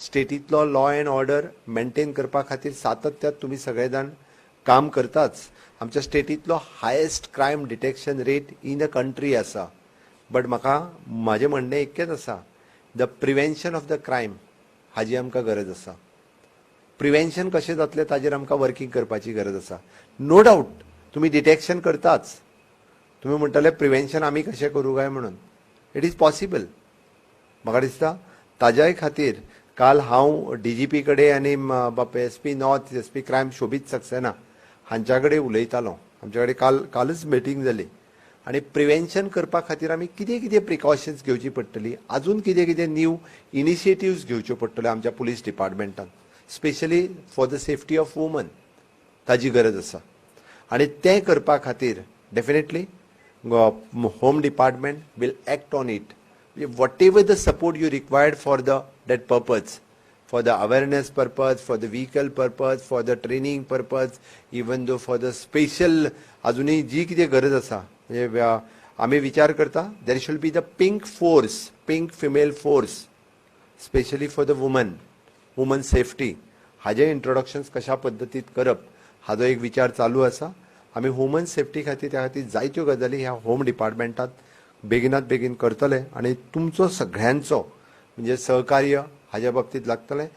स्टेटींतलो law and order maintain करपा खातीर सातत्यात तुमी सगळे जाण काम करताच. आमच्या स्टेटींतलो highest crime detection rate in the country आसा. बट म्हाका म्हाजें म्हणणें इतकेंच आसा, the prevention of the crime हाजी आमकां गरज आसा. प्रिवेन्शन कशें जातलें ताजेर आमकां वर्किंग करपाची गरज आसा. नो डावट तुमी डिटेक्शन करताच. तुमी म्हणटले प्रिवेन्शन आमी कशें करूं काय म्हणून. It is possible. म्हाका दिसता ताज्याय खातीर काल हांव डीजीपी कडेन आनी बाप SP north, SP crime Shobhit Saxena हांच्या कडेन उलयतालो. आमच्या कडेन कालच मिटींग जाली आनी प्रिवेन्शन करपा खातीर आमी कितें कितें प्रिकॉशन्स घेवची पडटली, आजून कितें कितें न्यू इनिशिएटिव्स घेवच्यो पडटल्यो आमच्या police डिपार्टमेंटान, specially for the safety of woman ताजी गरज आसा. आनी तें करपा खातीर definitely home department will act on it. Whatever the support you required for the that purpose, for the awareness purpose, for the vehicle purpose, for the training purpose, even though for the special अजूनही जी कितें गरज आसा, म्हणजे आमी विचार करता there should be the pink force, pink female force, specially for the woman safety. हाजें इंट्रोडक्शन्स कशा पद्दतीत करप हाजो एक विचार चालू आसा. आमी वुमन सेफ्टी खातीर त्या खातीर जायत्यो गजाली ह्या होम डिपार्टमेंटात बेगिनात बेगीन करतले आनी तुमचो सगळ्यांचो म्हणजे सहकार्य हाज्या बाबतीत लागतलें.